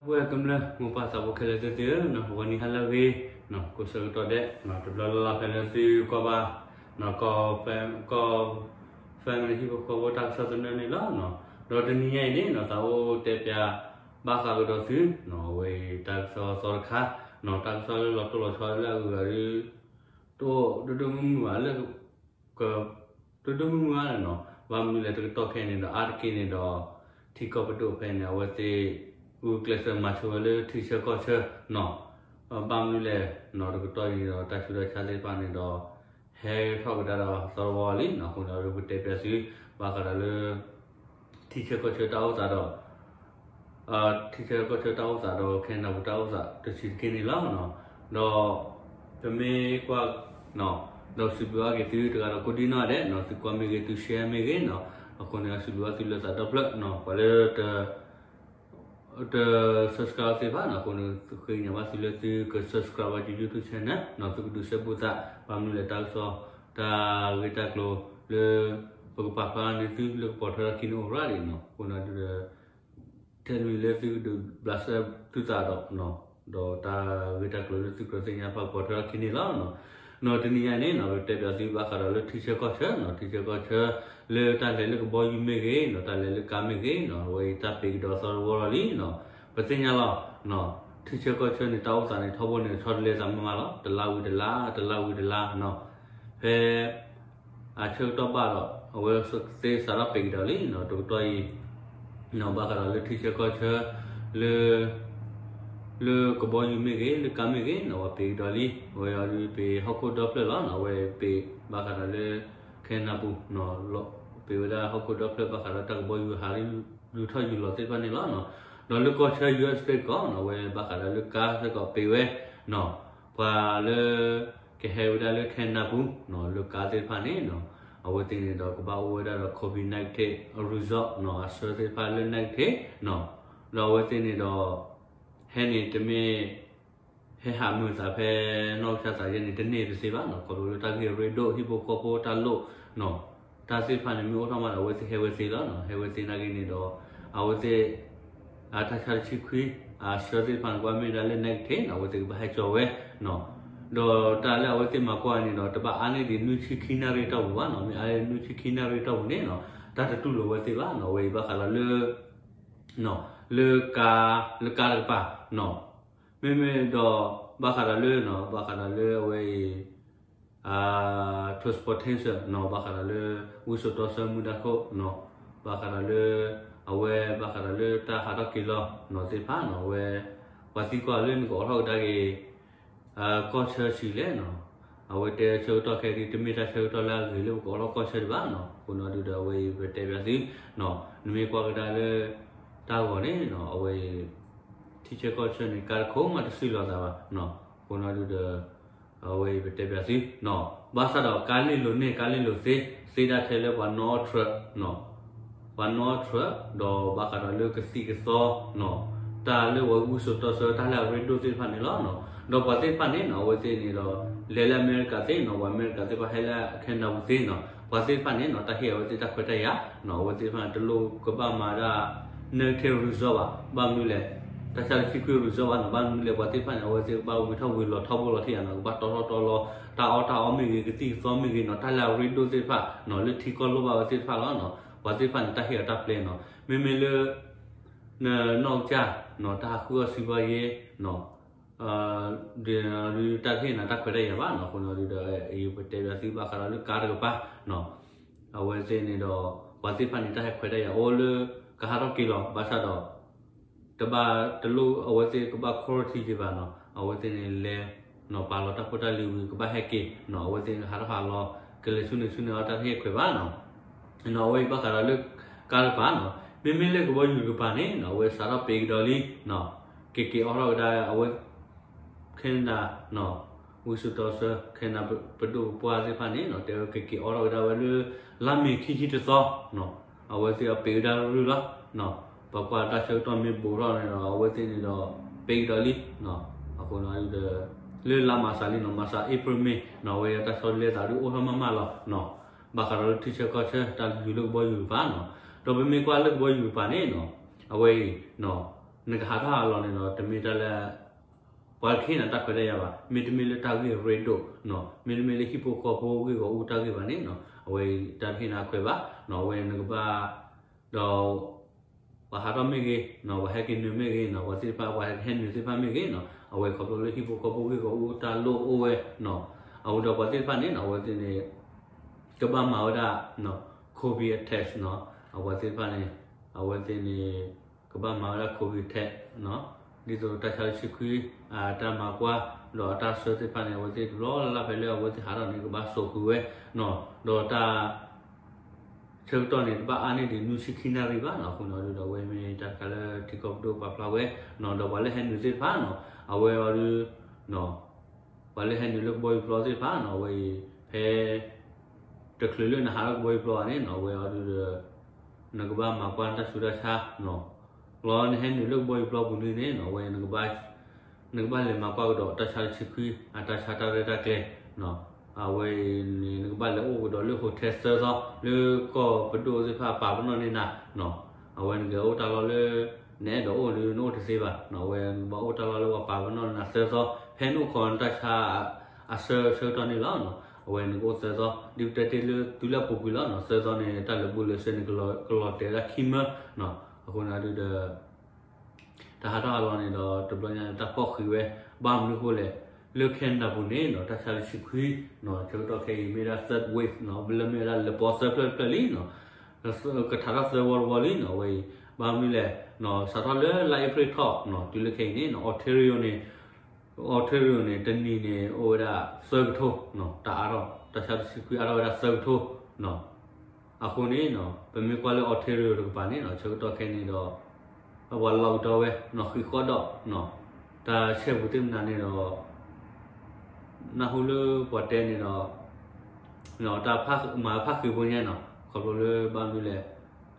ဝဲကမျၢၢ်မိၢ်ပၢ်သးဖိခဲလၢာ်သ့ၣ်ဧၢ, ဂီၤနံၤဟါလၢအဂ့ၤ, ကိးဆၢကတီၢ်ဒဲး တဘျီလၢ်လၢ်ဖဲလၢသုကွၢ်ဘၣ် ကီၢ် family ဟံၣ်ဖိဃီဖိတၢ်ကစီၣ်သနၢၣ်န့ၣ်လီၤ. ဒီးတနံၤညါအံၤန့ၣ် သးအိၣ်တဲပၠးဘၣ်ဃးကဒီးသု အဝဲအံၤတၢ်ကစီၣ်သီတခါ, တၢ်ကစီၣ်လၢလီၤတိၢ်လီၤဆီလၢအဂုၤအဂၤဒု တအိၣ်ဒိၣ်ဒိၣ်မုၢ်မုၢ်ဘၣ်လၢ က ဒိၣ်ဒိၣ်မုၢ်မုၢ်ဘၣ်န့ၣ်နီၤ, ဘၣ်မနုၤလဲၣ်တကတီၢ်ခဲအံၤန့ၣ်ဒီး အါတက့ၢ်န့ၣ်ဒီး ထံကီၢ်ပဒိၣ်ဖဲန့ၣ် အဝဲသ့ၣ် ဂုာ်ကျဲးစၢးမၤဆိဝဲလၢထံဆၢကီၢ်ဆၢနီၤ, ဘၣ်မနုၤလဲၣ်နီၤ တကတီၢ်အံၤန့ၣ်ဒီး တၢ်ဆူးတၢ်ဆါသ့ၣ်တဖၣ်န့ၣ်ဒီး ဟဲထီၣ်ကဒါဒီးသီတဝီလံနီၤ, အဃိန့ၣ် ပကတဲပၠးသု ဘၣ်ဃးဒီးလၢ ထံဆၢကီၢ်ဆၢတၢ်အိၣ်သးဒီး ထံဆၢကီၢ်ဆၢတၢ်အိၣ်သးဒီး ခဲနဒၤပူၤတၢ်အိၣ်သးတဆံးတက့ၢ်န့ၣ်လီၤ. ဒီး ပမ့ၢ်ကွၢ် ဒီးစံးဘျုးဘၣ်က့ၤသုတဂၤဒီးကိးဒံနီၢ်ဒဲးနီၤ, သုကွၢ်မ့ၢ်ဂ့ၤ သု share မ့ၢ်ဂ့ၤနီၤ, အဃိန့ၣ် စံးဘျုးဘၣ်သုလၢသးဒီဖျၢၣ်နီၤ, ပှၤလၢ တ subscribe သ့ၣ်တဖၣ်နီၤ, အဃိန့ၣ် ဃ့ကညးဘၣ်သုလၢသုက subscribe ဘၣ်ယ YouTube channel နီၤ, သုကဒုးဆၢဘၣ်သး ဘၣ်မနုၤလဲၣ်တၢ်ကစီၣ် တၢ်ဂ့ၢ်တၢ်ကျိၤလၢ ပကပာ်ဖျါန့ၢ်သုလၢကပိာ်ထွဲထီၣ်ခံန့ၣ်အိၣ်ရၣ်ဒံးနီၤ, အဃိန့ၣ်ဒုးဒီး ထဲလွံၢ်လၢသုကဒုးဘျးစဲသုသးဒီး ဒီးတၢ်ဂ့ၢ်တၢ်ကျိၤလၢသုကြၢးသ့ၣ်ညါပာ်ကပိာ်ထွဲထီၣ်ခံန့ၣ်လီၤ. နီၤ တနံၤညါန့ၣ်နီၤ ပတဲပၠးသုဘၣ်ဃးဒီးလၢထံဆၢကီၢ်ဆၢနီၤ, ထံဆၢကီၢ်ဆၢ လၢတၢ်လဲၤလၢကဘီယူၤမ့ၢ်ဂ့ၤနီၤ, တၢ်လဲၤလၢကါမ့ၢ်ဂ့ၤနီၤ, အဝဲအံၤတၢ်ပ့ၤကဒီးသီတဝီလီၤလံနီၤ, ပသ့ၣ်ညါလီၤ. ထံဆၢကီၢ်ဆၢန့ၣ် တၢ်အိၣ်သးန့ၣ် ထီဘိန့ၣ် ဆီတလဲသးမးမးလီၤ, တလါဝံၤတလါ တလါဝံၤတလါနီၤ, ဖဲ အဆၢကတီၢ်ဘၣ်ဒီး အဝဲသ့ၣ်စးထီၣ်ပ့ၤကဒီးလံနီၤ, တကတီၢ်အံၤ ဘၣ်ဃးဒီးလၢထံဆၢကီၢ်ဆၢ လၢ လၢကဘီယူၤမ့ၢ်ဂ့ၤ လၢကါမ့ၢ်ဂ့ၤနီၤ, ပှၤပ့ၤကဒီးလံ, အဝဲအံၤဒုးပ့ၤဟီၣ်ခိၣ်ဒီဖျၢၣ်လီၤနီၤ, အဝဲပ့ၤဘၣ်ဃးဒီးလၢ ခဲနဒၤပူၤ ပ့ၤဝဲဒၣ်ဟီၣ်ခိၣ်ဒီဖျၢၣ်ဘၣ်ဃးဒီးတၢ်ကဘီယူၤဟးယူၤထီၣ်ယူၤလီၤသ့ၣ်တဖၣ်န့ၣ်လီၤ. ဒီးလၢကီၢ်ဆၢ ယူၢ်အ့းစတ့ၣ်ကီးနီၤ, အဝဲဘၣ်ဃးဒီးလၢကါစ့ၢ်ကီးပ့ၤဝဲနီၤ, ပှၤလၢ ကဟဲဝဲဒၣ်လၢခဲနဒၤပူၤနီၤ, လၢကါသ့ၣ်တဖၣ်န့ၣ်နီၤ, အဝဲသ့ၣ်န့ၣ်ဒီးကဘၣ်အိၣ်ဝဲဒၣ်ဒီး COVID nineteen result နီၤ, အဆၢသ့ၣ်တဖၣ်လၢ negative နီၤ, ဒီးအဝဲသ့ၣ်န့ၣ်ဒီး ဟဲန့ၣ်တမ့ၢ် ဟဲဟးမုာ်သးဖဲ နီၢ်ကစၢ်သးယဲန့ၣ် တန့ၢ်တသ့ဘၣ်နီၤ, ခီဖျိလၢတၢ်ဂ့ၢ်ရ့ဒိၣ် ဟံၣ်ဖိဃီဖိတၢ်လိၣ်နီၤ, တၢ်သ့ၣ်တဖၣ်န့ၣ် မ့ၢ်အိၣ်ထီၣ်မးဒီး အဝဲသ့ၣ်ဟဲဝဲသ့လီၤနီၤ, ဟဲဝဲသ့နာ်က့န့ၣ်ဒီး အဝဲသ့ၣ် အတၢ်ဆါတဆံခွံ အဆၢသ့ၣ်တဖၣ်န့ၣ် ကွၢ်မ့ၢ်ဒၣ်လၢ negative နီၤ, အဝဲသ့ၣ်ကဘၣ်ဟဲကၠီဝဲနီၤ, ဒီးတၢ်လၢအဝဲသ့ၣ်မၤကွၢ်န့ၣ်ဒီး တဘၣ်အါန့ၢ်ဒံးနွံဆံခံနၣ်ရံၣ်တီၢ်ပူၤဘၣ်နီၤ, မ့ၢ်အါန့ၢ်နွံဆံခံနၣ်ရံၣ်တီၢ်ပူၤန့ၣ်နီၤ, တၢ်တတူၢ်လိာ်ဝဲသ့ဘၣ်နီၤ, အဝဲအံၤဘၣ်ဃးဒီးလၢ လၢကါ လၢကါတကပၤနီၤ, မ့မ့ၢ်ဒီး ဘၣ်ဃးဒီးလၢနီၤ, ဘၣ်ဃးဒီးလၢအဝဲအံၤ transportation နီၤ, ဘၣ်ဃးဒီးလၢ ဝံစိာ်တီဆၢမူဒါခိၣ်နီၤ, ဘၣ်ဃးဒီးလၢ အဝဲဘၣ်ဃးဒီးလၢတၢ်ဟးထီၣ်က့ၤလီၤနီၤသ့ၣ်တဖၣ်နီၤ, အဝဲ ပှၤသံကွၢ်လၢနကအိးထီၣ်ကဒါက့ၤ ကီၢ်ဆၢဆံးလဲၣ်နီၤ, အဝဲတဲဆၢကတီၢ်ခဲအံၤ တမ့ၢ်တၢ်ဆၢကတီၢ်လၢအဂ့ၤလၢပကအိးထီၣ်ကီၢ်ဆၢဒံးဘၣ်နီၤ, အဃိနီၤဒုးဒီးအဝဲအံၤပတဲပၠးသုနီၤ, နမ့ၢ်ကွၢ်ကဒါလၢ တၢ်ဂီၤန့ၣ်နီၤ, အဝဲအံၤ ထံဆၢကီၢ်ဆၢန့ၣ် ကါတခိၣ်မးတစုလီၤသးဘၣ်နီၤ, အဃိနီၤဒုးဒီး အဝဲအံၤပတဲပၠးသုနီၤ, ဘၣ်ဆၣ်ဒီးကါလ့ၣ်လိၤန့ၢ် ကါလ့ၣ်လိၤသ့ သ့ဒၣ်ထဲလၢပှၤနီၣ်အီၣ်ထြၢးနီၤ, ပှၤနီၣ်အီၣ်ထြၢး ဒီးဘၣ်ဃးဒီးလၢကသံၣ်ကသီနီၤ, တၢ်လၢပှၤဝံစိာ်တီဆၢ တၢ်လၢအရ့ဒိၣ်သ့ၣ်တဖၣ်န့ၣ်လီၤနီၤ, ဒီးပှၤသ့ၣ်တဖၣ်န့ၣ်နီၤ အဝဲသ့ၣ်န့ၣ်ဒီး လဲၤလၢအမဲရကၤသ့နီၤ, ပှၤအမဲရကၤသ့ၣ်တဖၣ်ဟဲလၢအခဲနဒၤပူၤသ့နီၤ, ပှၤသ့ၣ်တဖၣ်န့ၣ်နီၤ တၢ်ဟ့ၣ်အဝဲသ့ၣ်တၢ်ခွဲးတၢ်ယာ်နီၤ, အဝဲသ့ၣ်တဖၣ်န့ၣ် တလိၣ်ကဘၣ်မၤဒၣ် negative result ဘၣ်, ဘၣ်မနုၤလဲၣ် တၢ်ဆါတဆံခွံ result ဘၣ်နီၤ, ဘၣ်မနုၤလဲၣ် ပှၤသ့ၣ်တဖၣ်န့ၣ် အဝဲသ့ၣ်ကဘၣ်ဝံၤထီၣ်ဝံၤလီၤထီဘိလီၤထံၣ်ဧါနီၤ, ကဘၣ်တီထီၣ်တီလီၤ တၢ်အီၣ်တၢ်အီမ့ၢ်ဂ့ၤ ကသံၣ်ကသီမ့ၢ်ဂ့ၤနီၤ, တၢ်လၢအရ့ဒိၣ်သ့ၣ်တဖၣ်နီၤ, လၢထံကီၢ်လိၣ်ဘၣ်ဝဲသ့ၣ်တဖၣ်လီၤနီၤ, ပှၤသ့ၣ်တဖၣ်န့ၣ် တၢ်ဟ့ၣ်အီၤတၢ်ပျဲနီၤ, မ့မ့ၢ်လၢ နနီၢ်ကစၢ်နီၤ တၢ်ဟးဃုအီၣ်စုဘၣ်ယဲနီၤ, ဒီးတၢ်တဟ့ၣ်နၤတၢ်ခွဲးတၢ်ယာ်ဘၣ်နီၤ, အဃိနီၤဒုးဒီး ယပတဲပၠးသုဘၣ်ဃးဒီးလၢကါတကပၤနီၤ, အဝဲသ့ၣ်န့ၣ်ဒီး ပှၤသ့ၣ်တဖၣ်န့ၣ် တၢ်ဟဲခွဲးတၢ်ယာ်အိၣ်လၢ ကဟးထီၣ်က့ၤလီၤ, ဘၣ်ဆၣ်ဒီး တဘၣ်တလိၣ်အဝဲသ့ၣ်ကဘၣ် quarantine က့ၤဘၣ်နီၤ, အဝဲသ့ၣ်န့ၣ်လဲၤနီၤ ပာ်လီၤတၢ်ဖိတၢ်လံၤဝံၤ ကဘၣ်ဟဲက့ၤနီၤ, အဝဲသ့ၣ်ဟးထီၣ်ဟးလီၤ ကလဲၤဆူန့ၣ်ဆူန့ၣ်အီၤ တၢ်တဟ့ၣ်ခွဲးဘၣ်နီၤ, နီၤ အဝဲအံၤဘၣ်ဃးဒီးလၢ ကါတကပၤနီၤ, မ့မ့ၢ်လၢကဘီယူၤတကပၤန့ၣ်နီၤ အဝဲစးထီၣ်ပ့ၤကဒီးလံနီၤ, က့ၤက့ၤအိးထီၣ်ကဒါအဝဲ ခဲနဒၤနီၤ, ဝံစိာ်တီဆၢ ခဲနဒၤပဒိၣ်ပပှၢ်သ့ၣ်တဖၣ်န့ၣ်နီၤ တဲဝဲကက့ၤအိးထီၣ်ကဒါဝဲလၢ လါမ့ၤခံဆံတသီနီၤ, အဝဲသ့ၣ်အပ့ၤကဒါရုၢ်ရုၢ်လီၤနီၤ, ပှၤကွၢ်တၢ်ဆၢကတီၢ်မ့ၢ်ဘူးထီၣ်န့ၣ်ဒီး အဝဲသ့ၣ်န့ၣ်ဒီး ပ့ၤကဒီးလံနီၤ, အဃိနီၤဒီး လၢလါမၤစၤလံနီၤ, မၤစၤ April May နီၤ, အဝဲတၢ်ဆီတလဲသးဒုးအိၣ်ထီၣ်မးမးလီၤနီၤ, ဘၣ်ဃးဒီးလၢထံဆၢကီၢ်ဆၢ တၢ်ယူၤလၢကဘီယူၤတကပၤနီၤ, ဒီးပမ့ၢ်ကွၢ်လၢကဘီယူၤတကပၤန့ၣ်နီၤ, အဝဲအံၤနီၤ နကဟးထီၣ်ဟးလီၤန့ၣ်ဒီး တမ့ၢ်တၢ်လၢ ပှၤတဟ့ၣ်နၤတၢ်ခွဲးတၢ်ယာ်ဘၣ်, မ့တမ့ၢ်လၢတၢ်ဂ့ၢ်ရ့ဒိၣ်နီၤ, မ့တမ့ၢ်လၢဟံၣ်ဖိဃီဖိဂ့ၢ်ဂီၢ်အူတၢ်ဂ့ၢ်ဘၣ်န့ၣ်နီၤ, အဝဲတၢ်တဟ့ၣ်နၤခွဲးဘၣ်နီၤ, အဝဲနကဘၣ် ဒီး ပှၤဟးထီၣ်မ့ၢ်ဂ့ၤနီၤ, ပှၤဟဲက့ၤနုာ်မ့ၢ်ဂ့ၤနီၤ, ပှၤသ့ၣ်တဖၣ် ပှၤဟဲနုာ်သ့ၣ်တဖၣ်မ့ၢ်ဂ့ၤနီၤ, အဝဲခီဖျိလၢဟံၣ်ဖိဃီဖိဂ့ၢ်ဂီၢ်အူတၢ်လိၣ်အိၣ်ဝဲနီၤ, အဝဲဒီးပှၤသ့ၣ်တဖၣ်န့ၣ်နီၤ, အဝဲသ့ၣ်န့ၣ် ကဘၣ်မၤဝဲဒၣ် COVID test နီၤ, အဝဲသ့ၣ်တဖၣ်န့ၣ် အဝဲသ့ၣ်န့ၣ် ကဘၣ်မၤဝဲဒၣ် COVID test နီၤ, ဒ်သိးတၢ်ဆါတဆံခွံ အတၢ်မၤကွၢ် ဒီးအတၢ်ဆၢသ့ၣ်တဖၣ်န့ၣ် အဝဲသ့ၣ်တဘျီလၢ်လၢ်ဖဲလၢအဝဲသ့ၣ်ဟးထီၣ်န့ၣ် ကဘၣ်စိာ်ဃုာ်ဝဲနီၤ, ဒီးတၢ် ဆၢကတီၢ်န့ၣ် တဘၣ်အါန့ၢ်ဒံးနွံဆံခံနၣ်ရံၣ်ဘၣ်နီၤ, အဃိန့ၣ်အီၤဒုဒီး အဝဲမ့ၢ်တၢ်တခါလၢထံကီၢ်ပဒိၣ်ပာ်ဖျါဝဲနီၤ, ဒီးပှၤလၢဟဲနုာ်သ့ၣ်တဖၣ်နီၤ, အဝဲအီၤဒု ပှၤလၢဟဲနုာ်လၢကဘီယူၤပျီသ့ၣ်တဖၣ်နီၤ, အဝဲအံၤ ဖဲ တချုးလၢနဟးထီၣ်ကဘီယူၤပျီဘၣ်န့ၣ်နီၤ, အဝဲအီၤဒုဒီး နကဘၣ်မၤကွၢ်တၢ်ဆူးတၢ်ဆါနီၤ, လီၤနဟဲနုာ်လၢကဘီယူၤပျီပူၤန့ၣ်န့ၣ်နီၤ, အဝဲ နကဘၣ်လဲၤမၤကွၢ်ကဒီးတၢ်ဆါတဆံခွံ အတၢ်ဆါတၢ်ရဲၣ်တၢ်ကျဲၤနီၤ, အဝဲအံၤန့ၣ် နကဘၣ်လဲၤအိၣ်ကဒီးလၢ hotel သၢသီ လၢကီၢ်ပဒိၣ်သ့ၣ်တဖၣ်ပာ်ပနီၣ်န့ၢ်နၤနီၤ, အဝဲနကအိၣ်တၢ်လီၢ်လၢ နအဲၣ်ဒိးအိၣ်ဒု နအိၣ်တသ့ဘၣ်နီၤ, အဝဲနကဘၣ်အိၣ်တၢ်လီၢ်လၢပှၤပာ်ပနီၣ်နၤသၢသီ ဖဲနအိၣ်ခိးနတၢ်ဆါအဆၢဆၢကတီၢ်န့ၣ်လီၤနီၤ, အဝဲနကအိၣ်သၢသီ ဒ်ပတဲတ့ၢ်လၢတုၤလၢအပူၤကွံာ်လီၤနီၤ, သၢသီန့ၣ် တၢ်လၢာ်ဘူၣ်လၢာ်စဲန့ၣ် ကလီၤတဲာ်ဝဲဒၣ်ခံမၢနီၤ, အဃိန့ၣ်ဒုဒီး တၢ်ဟးထီၣ်ဟးလီၤန့ၣ်ဒီး တဘျီညါန့ၣ် တၢ်ဖီၣ်ဃံးဝဲ ဘၣ်မနုၤအဃိလဲၣ်, လၢ Canada ပူၤန့ၣ်နီၤ တၢ်ဆါတဆံခွံနီၤ ဆၢကတီၢ်ခဲအံၤမ့ၢ်ဒၣ် third wave နီၤ, လၢမ့ၢ်ဝဲဒၣ်လၢပီသၢဖျၢၣ်တဖျၢၣ်လံနီၤ, ကထးထီၣ်သၢဝီတဝီလံနီၤ, အဝဲအံၤ ဘၣ်မနုၤလဲၣ်နီၤ, စးထီၣ်လၢလါအ့ဖြ့ၣ်ထီၣ်နီၤ တုၤလၢခဲအံၤန့ၣ်နီၤ Ontario န့ၣ် Ontario န့ၣ် တနံၤန့ၣ် အိၣ်ဝဲဒၣ်သၢကထိနီၤ, တၢ်အါထီၣ် တၢ်ဆါတဆံခွံအါထီၣ်ဝဲဒၣ်သၢကထိနီၤ, အဃိန့ၣ်နီၤ ပမ့ၢ်ကွၢ်လၢ Ontario တကပၤန့ၣ်နီၤ ဆၢကတီၢ်ခဲအံၤန့ၣ်ဒီး ပှၤလီၤကဒီးဝဲနီၤ ဃံးဃီဒီးနီၤ, တၢ်ဆဲးပူၤသ့ၣ်မနုၤန့ၣ်ဒီး နၢ်ဟူလၢပှၤတဲန့ၣ်ဒီး တၢ်မၤဖးဃံးဖိညါနီၤ, ခီဖျိလၢဘၣ်မနုၤလဲၣ်,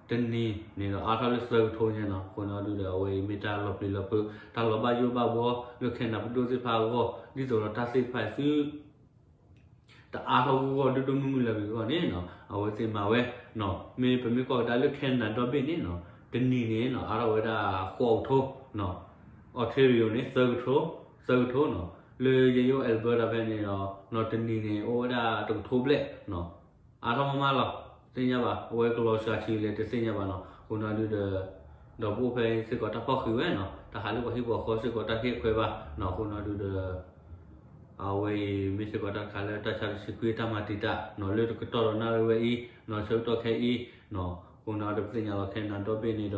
တနံၤန့ၣ်ဒီးအါထီၣ်လၢသၢကထိညါနီၤ, အဃိန့ၣ်အီၤဒုဒီး အဝဲအံၤမ့ၢ်တၢ်လီၤပျံၤလီၤဖုး တၢ်လီၤဘၣ်ယိၣ်ဘၣ်ဘှီလၢ Canada ပဒိၣ်သ့ၣ်တဖၣ်အဂီၢ် ဒ်သိးဒီးတၢ်သ့ၣ်တဖၣ်အံၤသု တအါထီၣ်ဂီၢ်ဂီၢ်ဒိၣ်ဒိၣ်မုၢ်မုၢ်လၢၤဘၣ်အဂီၢ်န့ၣ်နီၤ, အဝဲသ့ၣ်မၤဝဲနီၤ, မ့ၢ်ပမ့ၢ်ကွၢ်ကဒါလၢ Canada ဒီဘ့ၣ်န့ၣ်နီၤ တနံၤန့ၣ်နီၤ အါထီၣ်ဝဲဒၣ်ဃိးကထိနီၤ, Ontario န့ၣ် သၢကထိ, သၢကထိနီၤ, လၢယဲယအိၣ် Alberta ဖဲန့ၣ်ဒီး နီၤ တနံၤန့ၣ် အိၣ်ဝဲဒၣ်တကထိဘျဲၣ်နီၤ, အါထီၣ်မးမးလီၤ, သ့ၣ်ညါဘၣ် အဝဲကလီၤစှၤဆံးလဲၣ်တသ့ၣ်ညါဘၣ်နီၤ, အဃိန့ၣ်အီၤဒုဒီး ဒီးပအိၣ်ဖဲအံၤစ့ၢ်ကီးတၢ်ဖီၣ်ဃံးဝဲနီၤ, တၢ်ဟးလၢပှၤဟံၣ်ပှၤဃီစ့ၢ်ကီးတၢ်ဟ့ၣ်ခွဲးဘၣ်နီၤ, အဃိန့ၣ်အီၤဒုဒီး အဝဲအံၤမ့ၢ်စ့ၢ်ကီးတၢ်တခါလၢတၢ်ဆါတဆံခွံတၢ်မၤတံာ်တာ်နီၤ, လၢတကတီၢ်ဒီးနၣ်ရံၣ်ဝဲအံၤနီၤ, ဆၢကတီၢ်ခဲအံၤနီၤ, အဃိန့ၣ်အီၤဒုပသ့ၣ်ညါလီၤ Canada ဒီဘ့ၣ်န့ၣ်ဒီး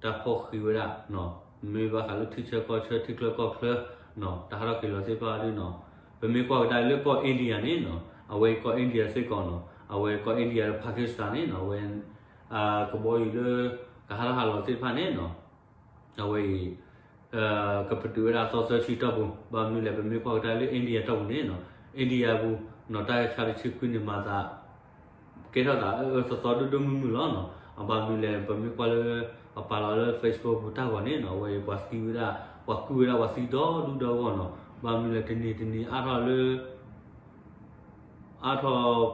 တၢ်ဖီၣ်ဃံးဝဲဒၣ်နီၤ, မ့ၢ်ဘၣ်ဃးလၢထံဆၢကီၢ်ဆၢထံချၢကီၢ်ချၢနီၤ, တၢ်ဟးထီၣ်က့ၤလီၤသ့ၣ်တဖၣ်အီၤဒုနီၤ, ပမ့ၢ်ကွၢ်ကဒါလၢကီၢ် India န့ၣ်နီၤ, အဝဲကီၢ် India စ့ၢ်ကီးနီၤ, အဝဲကီၢ် India ဒီး Pakistan န့ၣ်နီၤ, အဝဲ ကဘီယူၤလၢ ကဟးထီၣ်ဟးလီၤသ့ၣ်တဖၣ်န့ၣ်နီၤ, အဝဲအံၤ ကပတုာ်ဝဲဒၣ်အသီသၢဆံတီၢ်ပူၤ, ဘၣ်မနုၤလဲၣ် ပမ့ၢ်ကွၢ်ကဒါလၢ India တီၢ်ပူၤန့ၣ်နီၤ, India ပူၤနီၤ တၢ်ဆါတဆံခွံန့ၣ်မၤသး ကဲထီၣ်သးအၢအၢသီသီဒိၣ်ဒိၣ်မုၢ်မုၢ်လီၤနီၤ, အဘၣ်မနုၤလဲၣ် ပမ့ၢ်ကွၢ်လၢ ပပာ်လီၤလၢ Facebook ပူၤတၢ်ဂီၤန့ၣ်နီၤ, အဝဲအံၤပှၤသံဝဲဒၣ် ပှၤကူၣ်ဝဲဒၣ်ပှၤသံဒီဒူၣ်ဒီဂီၢ်နီၤ, ဘၣ်မနုၤလဲၣ် တနံၤတနံၤအါထီၣ်လၢ အါထီၣ်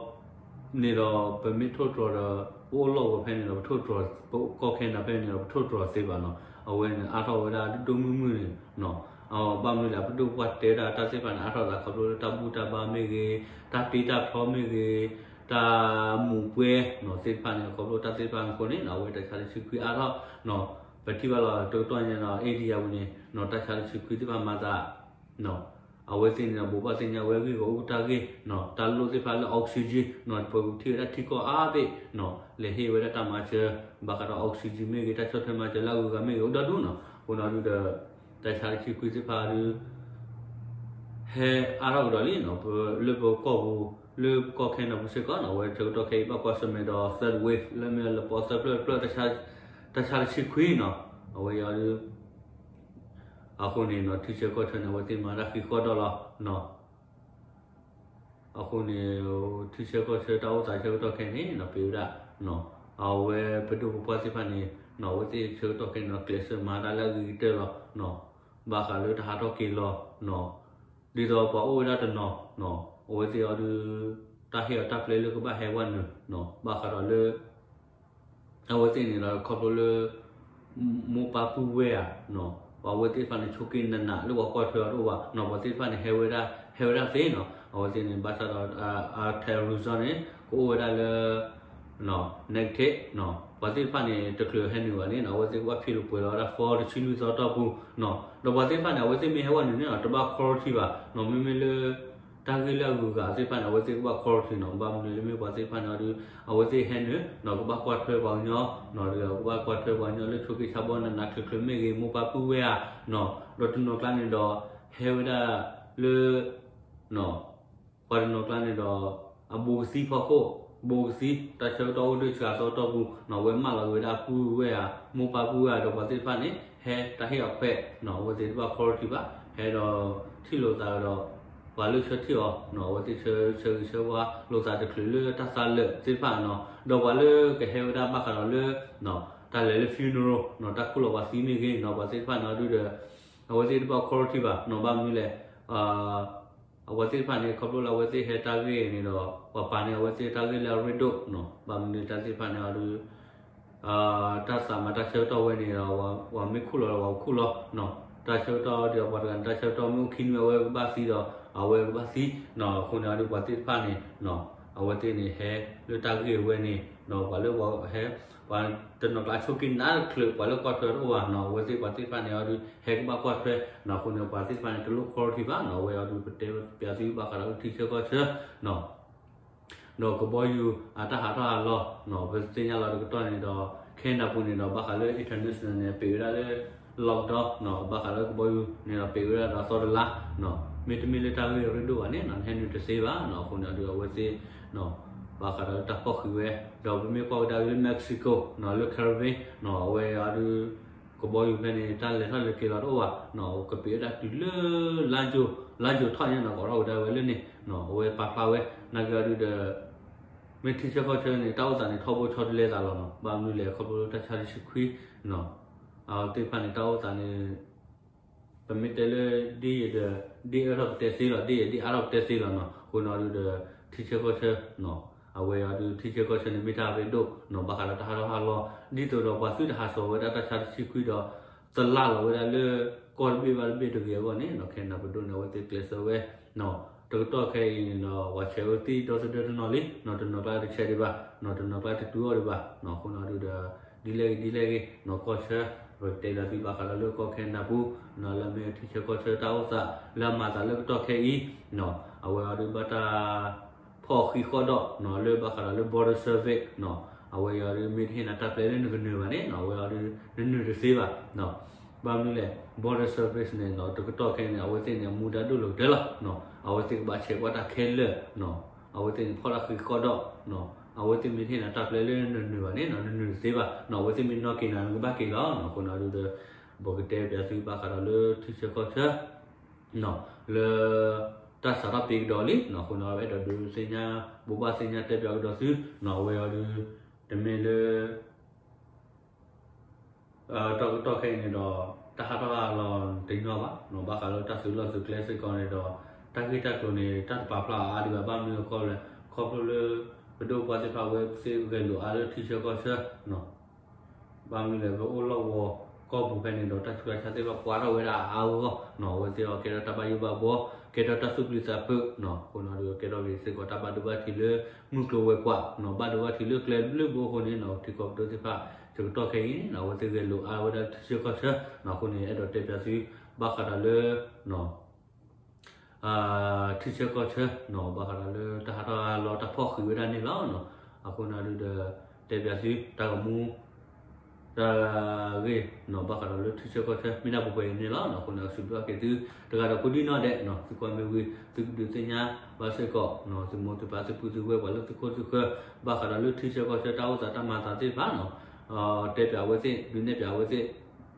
န့ၣ်ဒီး ပမ့ၢ်ထိၣ်တြီၤဒီး ပအိၣ်လီၢ်ကဝီၤဖဲန့ၣ်ဒီး ပထိၣ်တြီၤ ပကီၢ်ခဲနၤဖဲန့ၣ်ဒီး ပထိၣ်တြီၤသ့ဘၣ်နီၤ, အဝဲန့ၣ် အါထီၣ်ဝဲဒၣ်ဒိၣ်ဒိၣ်မုၢ်မုၢ်န့ၣ်နီၤ, ဘၣ်မနုၤလဲၣ် ပဒိၣ်ပှၢ်တဲဒၣ်တၢ်သ့ၣ်တဖၣ်န့ၣ် အါထီၣ်သးခီဖျိလၢတၢ်ဘူၣ်တၢ်ဘါမ့ၢ်ဂ့ၤ, တၢ်တ့တၢ်ဖျီမ့ၢ်ဂ့ၤ, တၢ်မူးပွဲနီၤ သ့ၣ်တဖၣ်န့ၣ် ခီဖျိတၢ်သ့ၣ်တဖၣ်အဃိန့ၣ်နီၤ အဝဲတၢ်ဆါတဆံခွံအါထီၣ်နီၤ, ပထံၣ်ဘၣ်လီၤတကတီၢ်ညါနီၤ India ပူၤန့ၣ်နီၤ တၢ်ဆါတဆံခွံသ့ၣ်တဖၣ်မၤသး အဝဲသ့ၣ်န့ၣ်ဒီး ဘိးဘၣ်သ့ၣ်ညါဝဲဂ့ၢ်ဂီၢ်အူတၢ်ဂ့ၢ်နီၤ, တၢ်လိၣ်သ့ၣ်တဖၣ်လၢ oxygen နီၤ, ပကထံၣ်ဝဲဒၣ်ထံကီၢ်အါဘ့ၣ်နီၤ, လဲၤဟ့ၣ်ဝဲဒၣ်တၢ်မၤစၢၤ ဘၣ်ဃးဒီး oxygen မ့ၢ်ဂ့ၤ, တၢ်ဆီၣ်ထွဲမၤစၢၤလၢအဂုၤအဂၤမ့ၢ်ဂ့ၤ အိၣ်ဒီဒူၣ်နီၤ, အဃိန့ၣ်ဒုဒီး တၢ်ဆါတဆံခွံသ့ၣ်တဖၣ်ဒု ဟဲအါထီၣ်ကဒီးလံနီၤ, လၢပကီၢ်ပူၤ လၢပကီၢ်ခဲနၤပူၤစ့ၢ်ကီးနီၤ, အဝဲဆၢကတီၢ်ခဲအံၤ ဘၣ်ကွၢ်ဆၢၣ်မဲာ်ဒီး third wave လၢမ့ၢ်လၢပီသၢဖျၢၣ်တဖျၢၣ် တၢ်ဆါတဆံခွံနီၤ, အဝဲအံၤဒု အဃိန့ၣ်နီၤ ထံဆၢကီၢ်ဆၢန့ၣ် အဝဲသ့ၣ်မၤတၢ်ဃံးဃီဒီးလီၤနီၤ, အဃိန့ၣ် ထံဆၢကီၢ်ဆၢတၢ်အိၣ်သးဆၢကတီၢ်ခဲအံၤန့ၣ်နီၤ ပဝဲဒၣ်နီၤ, အဝဲပဒိၣ်ပပှၢ်သ့ၣ်တဖၣ်န့ၣ်နီၤ အဝဲသ့ၣ်ဆၢကတီၢ်ခဲအံၤနီၤ ကျဲးစၢးမၤတၢ်လၢအဂ့ၤကတၢၢ်လီၤနီၤ, ဘၣ်ဃးလၢတၢ်ဟးထီၣ်က့ၤလီၤနီၤ, ဒ်သိးပှၤအိၣ်ဝဲဒၣ်တနီၤနီၤ အဝဲသ့ၣ်အီၤဒု တၢ်ဟ့ၣ်အီၤတၢ်ပျဲလၢကဘၣ်ဟဲဝဲနုာ်နီၤ, ဘၣ်ဃးဒီးလၢ အဝဲသ့ၣ်န့ၣ်ဒီးခီဖျိလၢ မိၢ်ပၢ်ပုၢ်ဝဲၢ်ဧါ, ပှၤဝဲသ့ၣ်တဖၣ်န့ၣ် ဆိးက့နးနး လၢပှၤကွၢ်ထွဲအီၤတအိၣ်ဘၣ်နီၤ, ပှၤသ့ၣ်တဖၣ်န့ၣ် ဟဲဝဲဒၣ် ဟဲဝဲဒၣ်သ့နီၤ, အဝဲသ့ၣ်န့ၣ် ဘၣ်ဆၣ်ဒီး အ terrorism န့ၣ် ကအိၣ်ဝဲဒၣ်လၢ negative ပှၤသ့ၣ်တဖၣ်န့ၣ် တချုးဟဲနုာ်ဘၣ်န့ၣ်နီၤ, အဝဲသ့ၣ်ကဘၣ်ဖံးလိာ်ပှဲၤလီၤဝဲဒၣ် form တဆံလွံၢ်သီတီၢ်ပူၤနီၤ, ဒီးပှၤသ့ၣ်တဖၣ်န့ၣ် အဝဲသ့ၣ်မ့ၢ်ဟဲဝဲနုာ်န့ၣ်နီၤ တဘၣ် quarantine ဘၣ်နီၤ, မ့မ့ၢ်လၢ တၢ်ဂ့ၢ်လၢအဂုၤအဂၤသ့ၣ်တဖၣ်န့ၣ် အဝဲသ့ၣ်ကဘၣ် quarantine နီၤ, ဘၣ်မနုၤလၢမ့ၢ်ပှၤသ့ၣ်တဖၣ်န့ၣ်အီၤဒီး အဝဲသ့ၣ်ဟဲနုာ်နီၤ ကဘၣ်ကွၢ်ထွဲပှၤကညီနီၤ, ဒီးကဘၣ်ကွၢ်ထွဲပှၤကညီလၢဆိးက့ဆါဘီနးနး ချုးချုးမ့ၢ်ဂ့ၤ မိၢ်ပၢ်ပုၢ်ဝဲၢ်ဧါနီၤ, ဒီးတနီၤကျါန့ၣ်ဒီး ဟဲဝဲဒၣ်လၢ ပှၤတနီၤကျါန့ၣ်ဒီး အဘူးကသံဖီခိၣ်, ဘူးကသံ တၢ်ဆၢကတီၢ်အိၣ်ဒၣ်စှၤသီတီၢ်ပူၤနီၤ, အဝဲမၢလီၤက့ၤဝဲဒၣ်ပုၢ်ဝဲၢ်ဧါ မိၢ်ပၢ်ပုၢ်ဝဲၢ်ဧါ ဒီးပှၤသ့ၣ်တဖၣ်န့ၣ် ဟဲတၢ်ဟ့ၣ်အခွဲးနီၤ, အဝဲသ့ၣ်တဘၣ် quarantine ဘၣ်, ဟဲဒီးထံၣ်လိာ်သးဒီး ပှၤလၢဆၢထံၣ်အီၤနီၤ, အဝဲသ့ၣ်ဆၢဂ့ၤဆၢဝါလိာ်သးတချုးလၢတၢ်သးလၢာ်သ့ၣ်တဖၣ်နီၤ, ဒီးပှၤလၢကဟဲဝဲဒၣ်ဘၣ်ဃးဒီးလၢ တၢ်လဲၤလၢ funeral နီၤ, တၢ်ခူၣ်လီၤပှၤသံမ့ၢ်ဂ့ၤနီၤ, ပှၤသ့ၣ်တဖၣ်န့ၣ်အီၤဒုဒီး အဝဲသ့ၣ်တဘၣ် quarantine ဘၣ်နီၤ, ဘၣ်မနုၤလဲၣ် အဝဲသ့ၣ်တဖၣ်န့ၣ် ခီဖျိလၢအဝဲသ့ၣ်ဟဲတၢ်ဂ့ၢ်န့ၣ်ဒီး ပှၤပာ်န့ၢ်အဝဲသ့ၣ်တၢ်ဂ့ၢ်လၢအရ့ဒိၣ်နီၤ, ဘၣ်မနုၤတၢ်သ့ၣ်တဖၣ်န့ၣ်အီၤဒု တၢ်သးမၤတၢ်ဆၢကတီၢ်ဝဲန့ၣ်ဒီး ပှၤမ့ၢ်ခူၣ်လီၤဒီးပှၤခူၣ်လီၤနီၤ, တၢ်ဆၢကတီၢ်ဒီးပှၤတဂၤန့ၣ် တၢ်ဆၢကတီၢ်မ့ၢ်အိၣ်ခံနွံအဝဲကဘၣ်သံဒီး အဝဲကဘၣ်သံနီၤ, အဃိန့ၣ်အီၤဒု ပှၤသ့ၣ်တဖၣ်န့ၣ် အဝဲသ့ၣ်န့ၣ်ဟဲလၢတၢ်ဂ့ၢ်ဝဲန့ၣ်နီၤ, ပှၤလၢပှၤဟဲ ပှၤတနီၤကျါဆိးက့နးတချုး ပှၤလၢကွၢ်ထွဲတအိၣ်ဘၣ်နီၤ, အဝဲသ့ၣ်ပှၤသ့ၣ်တဖၣ်န့ၣ်အီၤဒု ဟဲကဘၣ်ကွၢ်ထွဲနီၤ, အဃိန့ၣ် ပှၤသ့ၣ်တဖၣ်န့ၣ် တလိၣ် quarantine ဘၣ်နီၤ, အဝဲအီၤဒု ပတဲပျးသုဘၣ်ဃးဒီးလၢထံဆၢကီၢ်ဆၢနီၤ ဒီးကဘီယူၤအတၢ်ဟးထီၣ်ဟးလီၤနီၤ, ပသ့ၣ်ညါလီၤတကတီၢ်န့ၣ်ဒီး Canada ပူၤန့ၣ်ဒီး ဘၣ်ဃးလၢ international န့ၣ် ပ့းဝဲဒၣ်လၢ lockdown နီၤ, ဘၣ်ဃးလၢကဘီယူၤန့ၣ်ဒီး ပ့းဝဲဒၣ်ဒီးအသီတလါနီၤ, မ့တမ့ၢ်လၢတၢ်ဂ့ၢ်ရ့ဒိၣ်ဘၣ်န့ၣ်နီၤ နဟဲနုာ်တသ့ဘၣ်နီၤ, အဃိန့ၣ်အီၤဒု အဝဲသ့ၣ် ဘၣ်ဃးဒီးတၢ်ဖီၣ်ဃံးဝဲ, ဒီးပမ့ၢ်ကွၢ်ကဒါက့ၤလၢ Mexico နီၤ, လၢ Caribbean နီၤ, အဝဲအီၤဒု ကဘီယူၤဖဲန့ၣ် တၢ်လဲၤထီၣ်လဲၤက့ၤလီၤတအိၣ်ဘၣ်နီၤ, ကပ့းဝဲဒၣ်တုၤလၢ လါယူၤ လါယူၤထီၣ်ညါနီၤ, ကအိးထီၣ်ဝဲဒၣ်ဝဲလၢန့ၣ်နီၤ, အဝဲပာ်ဖျါဝဲ, နာ်က့အီၤဒုဒီး မ့ၢ်ထံဆၢကီၢ်ဆၢန့ၣ် တၢ်အိၣ်သးန့ၣ် ထီဘိဆီတလဲသးလီၤနီၤ, ဘၣ်မနုၤလဲၣ် ခီဖျိလၢတၢ်ဆါတဆံခွံနီၤ, အဝဲသ့ၣ်တဖၣ်န့ၣ် တၢ်အိၣ်သးန့ၣ် ပမ့ၢ်တဲလၢ ဒ်ယဒီး ဒ်အၢထီၣ်ပတဲသ့လီၤ, ဒ်ယဒ်အါထီၣ်ပတဲသ့လီၤနီၤ, အဃိန့ၣ်အီၤဒုဒီး ထံဆၢကီၢ်ဆၢနီၤ, အဝဲအီၤဒု ထံဆၢကီၢ်ဆၢန့ၣ် မ့ၢ်တၢ်ရ့ဒိၣ်နီၤ, ဘၣ်ဃးဒီးတၢ်ဟးထီၣ်ဟးလီၤ, ဒ်သိးဒီးပှၤသုတဟးဆှီဝဲဒၣ်တၢ်ဆါတဆံခွံဒီး သလၣ်လီၤဝဲဒၣ်လၢ ကီၢ်တဘ့ၣ်ဘၣ်တဘ့ၣ်တဂ့ၤအဂီၢ်န့ၣ်နီၤ, ခဲနၢ်ပဒိၣ်န့ၣ် အဝဲသ့ၣ်ကျဲးစၢးဝဲနီၤ, တကတီၢ်ခဲအံၤန့ၣ်ဒီး ပှၤဆဲးဝဲသံဒီသဒၢတနီၤလံနီၤ, တနီၤကျါတဆဲးဒံးဘၣ်နီၤ, တနီၤကျါတတုၤအီၣ်ဒံးဘၣ်နီၤ, အဃိန့ၣ်အီၤဒုဒီး ဒ်လဲၣ်ဂ့ၤဒ်လဲၣ်ဂ့ၤနီၤ, ကီၢ်ဆၢ ပကတဲဘၣ်သုဘၣ်ဃးဒီးလၢကီၢ်ခဲနၢ်ပူၤနီၤ, လၢအမ့ၢ်ထံဆၢကီၢ်ဆၢတၢ်အိၣ်သး လၢအမၤသးလၢကတီၢ်ခဲအံၤနီၤ, အဝဲအီၤဒုဘၣ်တၢ် ဖီၣ်ဃံးဃီၣ်ဒီးနီၤ, လၢဘၣ်ဃးဒီးလၢ border service နီၤ, အဝဲအီၤဒု မ့ၢ်တဟ့ၣ်နၤတၢ်ပျဲလၢနကနုာ်ဘၣ်န့ၣ်နီၤ, အဝဲအီၤဒု နနုာ်တသ့ဘၣ်နီၤ, ဘၣ်မနုၤလဲၣ် border service န့ၣ်နီၤ, တကတီၢ်ခဲအံၤန့ၣ် အဝဲသ့ၣ်န့ၣ် အမူဒါဒိၣ်လီၤကတၢၢ်လီၤနီၤ, အဝဲသ့ၣ်ကဘၣ်ဆဲးကွၢ်တၢ်ခဲလၢာ်နီၤ, အဝဲသ့ၣ်န့ၣ် ဖီၣ်တၢ်ဃံးဃီၣ်ဒီးနီၤ, အဝဲသ့ၣ်မ့ၢ်တဟ့ၣ်နၤတၢ်ပျဲလၢနနုာ်ဘၣ်န့ၣ်နီၤ, နနုာ်တသ့ဘၣ်နီၤ, အဝဲသ့ၣ်မ့ၢ်နီၣ်က့ၤနၤ နကဘၣ်က့ၤလီၤနီၤ, အဃိန့ၣ်အီၤဒုဒီး ပကတဲဘၣ်သုဘၣ်ဃးဒီးလၢထံဆၢကီၢ်ဆၢ နီၤ, လၢ တၢ်စးထီၣ်ပ့ၤကဒီးလံနီၤ, အဃိန့ၣ် အဲၣ်ဒိးဒုးသ့ၣ်ညါ ဘိးဘၣ်သ့ၣ်ညါတဲပၠးကဒီးသုနီၤ, အဝဲအီၤဒု တမ့ၢ်လၢ တၢ်ကတီၢ်ခဲအံၤန့ၣ်ဒီး တၢ်ဟးထီၣ်ဟးလီၤတညီဘၣ်နီၤ, ဘၣ်ဃးလၢတၢ်သုးလီၢ်သုးကျဲစ့ၢ်ကီးန့ၣ်ဒီး တၢ်ဂ့ၢ်တၢ်ကျိၤန့ၣ် တၢ်တပာ်ဖျါအါဒံးဘၣ်, ဘၣ်မနုၤအဃိလဲၣ်, ခီဖျိလၢ ပဒိၣ်ပှၢ်သ့ၣ်တဖၣ်ဝဲသ့ၣ်ဂဲၤလိာ်အါလၢထံဆၢကီၢ်ဆၢနီၤ ဘၣ်မနုၤလဲၣ် ပအိၣ်လီၢ်ကဝီၤကီၢ်ပူၤဖဲန့ၣ်ဒီး တၢ်ဆူးတၢ်ဆါသ့ၣ်တဖၣ်ပှဲၤထီၣ်ဝဲဒၣ်အါအါဂီၢ်ဂီၢ်နီၤ, အဝဲသ့ၣ်အီၤကဲထီၣ်တၢ်ဘၣ်ယိၣ်ဘၣ်ဘှီ, ကဲထီၣ်တၢ်သူၣ်ပျံၤသးဖုးနီၤ, အဃိန့ၣ်ဒီး ကဲထီၣ်က့ၤစ့ၢ်ကီးတၢ်ဘၣ်ဒိဘၣ်ထံးလၢ မုၢ်ကျိၤဝဲၤကွာ်နီၤ, ဘၣ်ဒိဘၣ်ထံးလၢကျဲဘျုးဘိအဃိန့ၣ်နီၤ, ထံကီၢ်ပဒိၣ်သ့ၣ်တဖၣ် ဆၢကတီၢ်ခဲအံၤန့ၣ်နီၤ, အဝဲသ့ၣ်ဂဲၤလိာ်အါဝဲဒၣ်လၢထံဆၢကီၢ်ဆၢနီၤ, အဃိန့ၣ် အဲၣ်ဒိးတဲပၠးသု ဘၣ်ဃးဒီးလၢ ထံဆၢကီၢ်ဆၢနီၤ, ဘၣ်ဃးဒီးလၢတၢ်ဟးထီၣ်ဟးလီၤတၢ်ဖီၣ်ဃံးဝဲဒၣ်န့ၣ်လီၤနီၤ, အဃိန့ၣ်ဒုးဒီး တဲပၠးသုတၢ်ဂီၤမူ တၢ်ဂ့ၢ်နီၤ, ဘၣ်ဃးဒီးလၢထံဆၢကီၢ်ဆၢ မ့ၢ်ဒၣ်ပှဲၤပှဲၤအံၤန့ၣ်လီၤနီၤ, အဃိန့ၣ် စံးဘျုးက့ၤသု တဂၤဒီးကိးဒံနီၢ်ဒဲးနီၤ, သုကွၢ်မ့ၢ်ဝံၤ သုကဒုးသ့ၣ်ညါဘၣ်စ့ၢ်ကီးနီၤ, သုမိၢ်သုပၢ်သုပုၢ်သုဝဲၢ်ပှၤလၢသုခိၣ်သုဃၢၤ ဘၣ်ဃးဒီးလၢထံဆၢကီၢ်ဆၢတၢ်အိၣ်သးတၢ်မၤသးသ့ၣ်တဖၣ်နီၤ, တဲပၠးအဝဲသ့ၣ် ဒုးနဲၣ်ပၠးအဝဲသ့ၣ်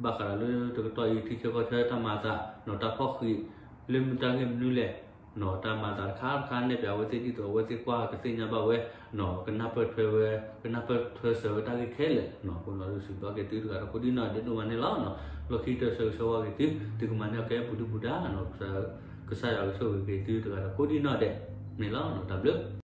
ဘၣ်ဃးဒီးလၢတကတီၢ်အံၤ ထံဆၢကီၢ်ဆၢတၢ်မၤသးနီၤ, တၢ်ဖီၣ်ဃံး လၢမ့ၢ်တၢ်ဂ့ၢ်မနုၤလဲၣ်နီၤ, တၢ်မၤသးတခါတခါနဲၣ်ပၠးအဝဲသ့ၣ် ဒ်သိးအဝဲသ့ၣ်ကွၢ်ကသ့ၣ်ညါဘၣ်ဝဲနီၤ, ကနၢ်ပၢၢ်ထွဲဝဲ ကနၢ်ပၢၢ်ထွဲစၢၤဝဲတၢ်ဂ့ၢ်ခဲလၢာ်နီၤ, အဃိန့ၣ်ဒုး စံးဘျုးက့ၤသုတဂၤဒီးကိးဒံနီၢ်ဒဲးဒိၣ်မးန့ၣ်လီၤနီၤ, လီၢ်ခံကတၢၢ်ဆၢဂ့ၤဆၢဝါက့ၤသု သုကမၤန့ၢ်အီၤကဲပူၤဒုပူၤဒါနီၤ, ကစၢ်ယွၤကဆိၣ်ဂ့ၤက့ၤသုတဂၤဒီးကိးဒံနီၢ်ဒဲးန့ၣ်လီၤနီၤ, တၢ်ဘျုး